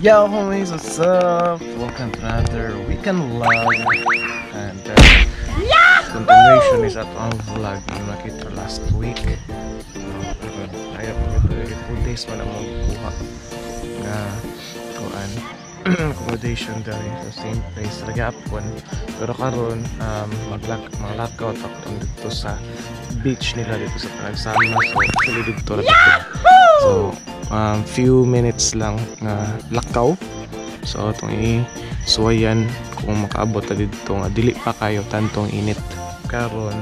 Yo homies, what's up? Welcome to another weekend vlog. And continuation is at ang vlog na nakita last week. Ayaw ko ito, 2 days man ang kuha nga kuan accommodation dali sa same place sa gapon. Pero karon maglakaw ako dito sa beach nila dito sa Panagsama. So actually dito ra dito. So few minutes lang nga lakaw. So atong isuwayan kung makaabot ta didto nga dili pa kayo tantong init. Karon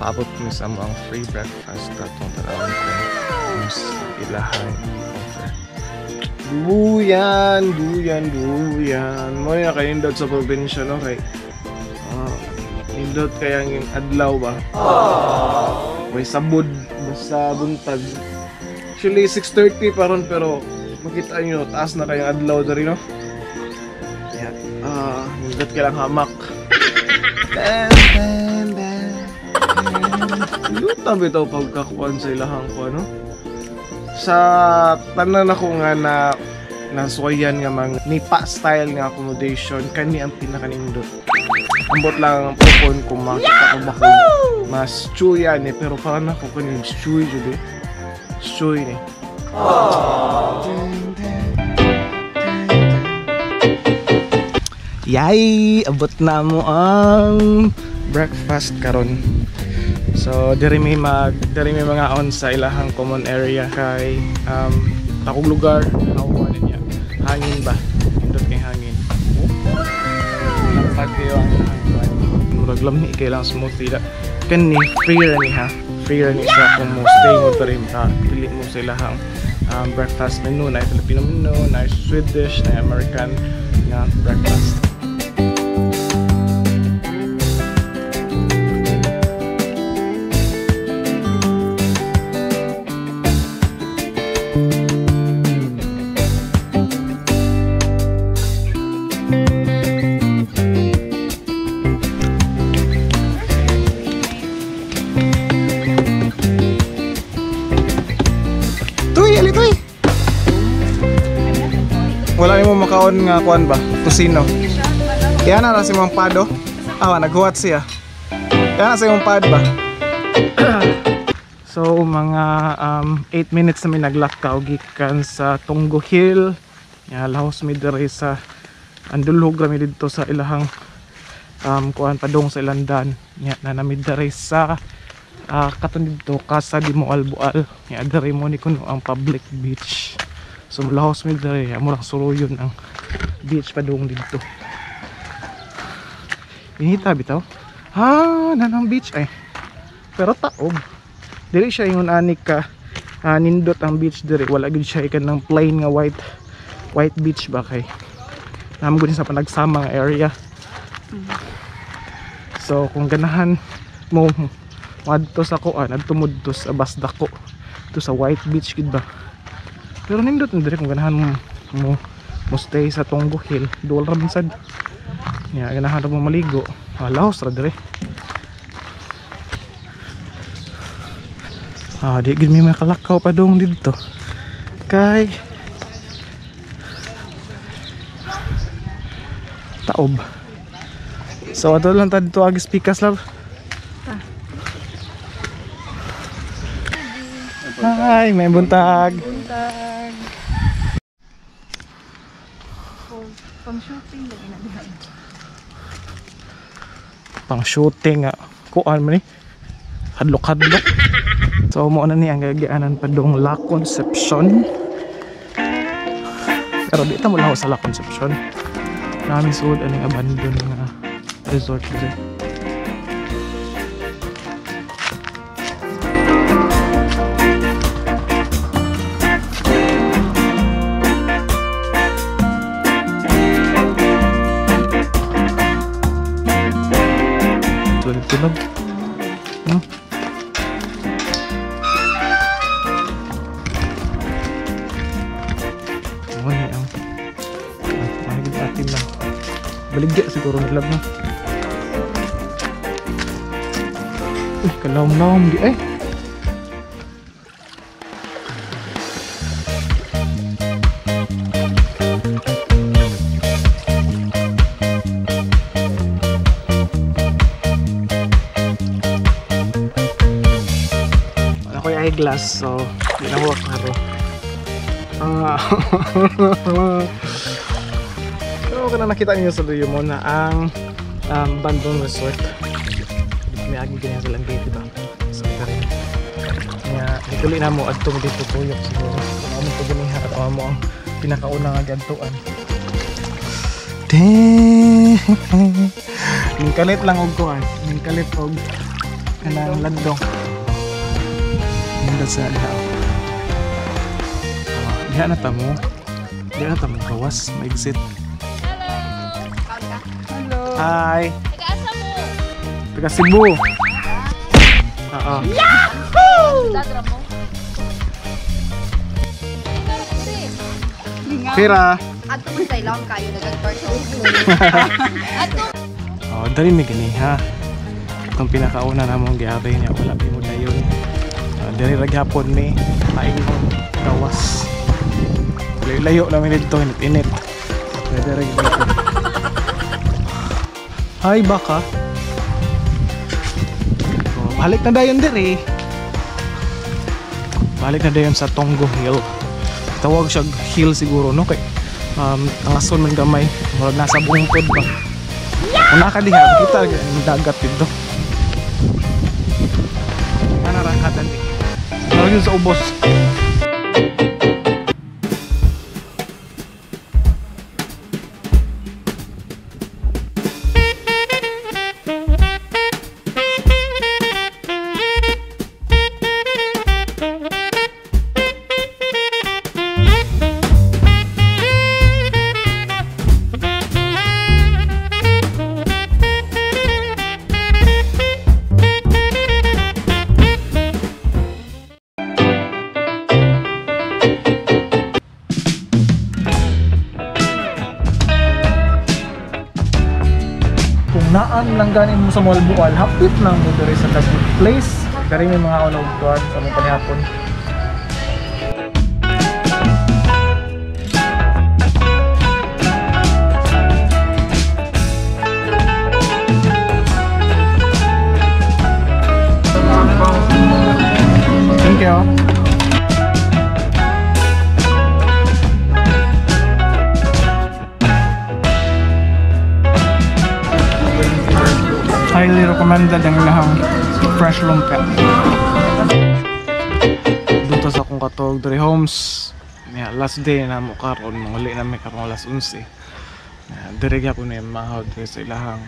paabot mi sa among free breakfast atong tan-awon kung ilahang offer. Duyan, duyan, duyan. Mo na kayo nindot sa probinsya, no? Kay nindot kaya ang adlaw ba? May sabod basta buntag. Actually 6:30 pa ron pero makita nyo taas na kayang adlaw diri, no? Yeah. Nindot kailang hamak. Dan, dan, dan. Yuta bitaw pagkakuan sa ilahang ko, ano? Sa tanan ako nga na nasuwayan nga mga nipa style nga accommodation, kani ang pinakanindot. Ambot lang ang pupon kung makita ko ba kung mas chewy ni, pero parang ako kani chewy jud eh. Chewy ni. Yay! Abot na mo ang breakfast karon. So diri may mga on sa ilahang common area kay takog lugar nakuha niya. Hangin ba? Indot kay hangin. Lapag kayo ang ilahang. Murag lamhi kay lang smoothie da. Kani free ra ni ha. Free ra ni siya kung mo stay mo diri pili mo sa ilahang breakfast menu na Filipino menu, na Swedish, na American nga breakfast. Wala nimo makaon nga kuan ba? Tusino. Kaya na si Mang Pado. Ah, naghuwat siya. Kaya na si Mang Pad ba? So mga 8 minutes na mi naglakaw gikan sa Tunggo Hill. Ya, lahos mi diri sa andulhog ra mi didto sa ilahang kuan padung sa ilandan. Ya, na nami diri sa katon didto Casa de Moalboal. Ya, diri mo ni kuno ang public beach. So lahos mi diri, amo lang suruyon ang beach padung didto. Inita bitaw. Ha, nanang beach ay. Pero taob. Diri siya ingon ani ka nindot ang beach diri. Wala gid siya ikan ng plain nga white beach ba kay. Namo gud sa Panagsama nga area. So kung ganahan mo madto sa kuan, adto mo dito sa Basdako. Dito sa white beach gid ba. Pero nindot na diri kung ganahan mo mo stay sa Tunggo Hill, duol ra man sad. Ya, ganahan ra mo maligo. Lahos ra diri. Di gid mi makalakaw pa dong didto. Kay taob. So ato lang ta dito agis pikas love. Hi, may buntag. Buntag. Pang shooting lagi na diha. Pang shooting nga. Kuan man ni. Hadlok-hadlok. So mo na ni ang gagianan padung La Concepcion. Pero di ta mo laho sa La Concepcion. Nami suod aning abandon nga resort diri. Tulog. No? Mo ni ang atin lang. Baligya siguro nilab na. Uy, kalawom-lawom di ay. Eyeglass, so di na ko klaro. Pero kana nakita niyo sa luyo mo na ang Bandon Resort. May agi ganyan sa Langate, diba? So, rin. Kaya, ituloy na mo at dito tuyok siguro. Ano mo ito ganiha at mo ang pinakauna nga gadtuan. Ningkalit lang og kuan. Ningkalit og kanang landong. Nindot sa diha. Diha na ta mo. Diha na ta mo gawas, ma-exit. Hello. Hello. Hi. Taga-asa mo? Taga Cebu. Oo. Yahoo! Dadra mo. Kira. Ato mo sa ilong kayo nagag-torso. Ato. Oh, dali mi gani ha. Itong pinakauna namong giari niya wala mi mo dayon. Diri ra gyapon mi paingon gawas. Layo lang mi didto init-init. Pwede ra gyud dito. Hi baka. Oh, balik na dayon diri. Balik na dayon sa Tonggo Hill. Tawag siya hill siguro no kay tangason man gamay, murag nasa bungkod ba. Kung naka diha kita ang dagat dito. Ana ra ka dali. Murag sa ubos. Naan lang ganin mo sa Moalboal, hapit lang mo diri sa The Good Place. Dari may mga unog doon sa mong panihapon. Thank you. Highly recommended ang ilahang fresh lumpia. Dito sa akong katog diri Homes. Yeah, last day na mo karon, manguli na mi karon alas 11. Yeah, diri gyapon ni mahaw diri sa ilahang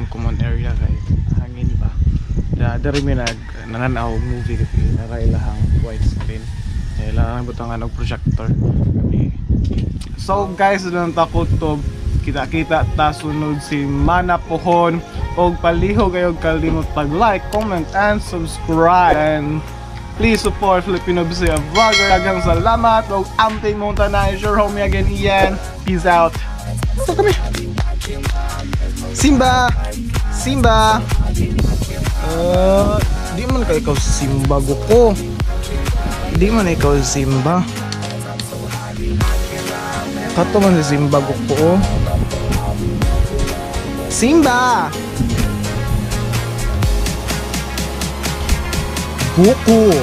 common area kay hangin ba. Diri mi nag nananaw movie kay nara ilahang widescreen. Yeah, ilahang butangan og projector. So guys, doon ta kutob. Kita-kita ta sunod si Mana Pohon. Og palihog kayo kalimot pag-like, comment, and subscribe. And please support Filipino Bisaya Vlogger. Daghang salamat. Og amping mong tanan. It's your homie again, Ian. Peace out. So kami. Simba! Simba! Di man ka ikaw Simba, Goku. Di man ikaw Simba. Kato man si Simba, Goku. Oh. Simba! Goku!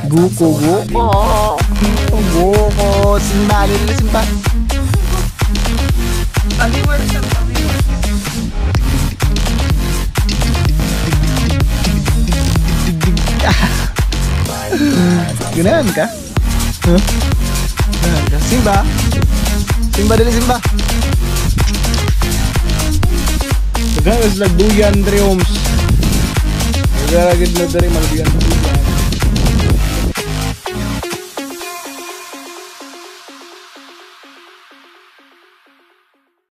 Goku, Goku! Goku! Simba! Lili, Simba! Ganahan ka? Huh? Ganahan ka? Simba! Simba, dali Simba! Guys, lagduyan diri Homes. Nagagid na diri malduyan duyan.